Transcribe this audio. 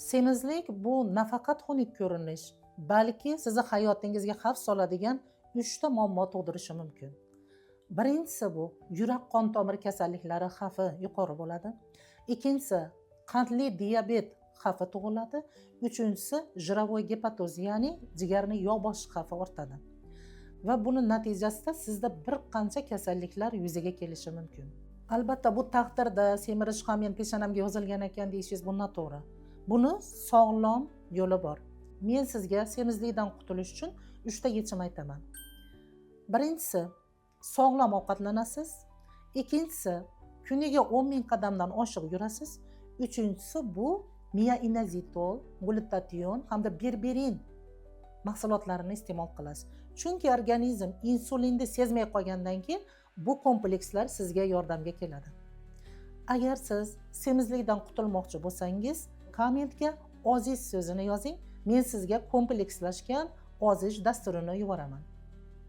Semizlik bu nafaqat xunuk ko'rinish, balki sizni hayotingizga xavf soladigan uchta muammo tug'dirishi mumkin. Birinchisi, bu yurak qon tomir kasalliklari xavfi yuqori bo'ladi. Ikkinchisi, qandli diabet xavfi tug'iladi. Uchinchisi, жировой gepatoz, ya'ni jigarni yog' bosish xavfi ortadi va buni natijasida sizda bir qancha kasalliklar yuzaga kelishi mumkin. Albatta, bu taqdirda semirish ham men peshonamga yozilgan ekan deyishingiz, bu noto'g'ri. Buni sog'lom yo'li bor. Men sizga semizlikdan qutulish uchun uchta yechim aytaman. Birinchisi, sog'lom ovqatlanasiz. Ikkinchisi, kuniga 10 000 qadamdan oshiq yurasiz. Uchinchisi, bu miya inozitol, glutation hamda berberin mahsulotlarini iste'mol qilasiz, chunki organizm insulinni sezmay qolgandan keyin bu komplekslar sizga yordamga keladi. Agar siz semizlikdan qutulmoqchi bo'lsangiz, kommentga "ozish" so'zini yozing, men sizga komplekslashgan ozish dasturini yuboraman.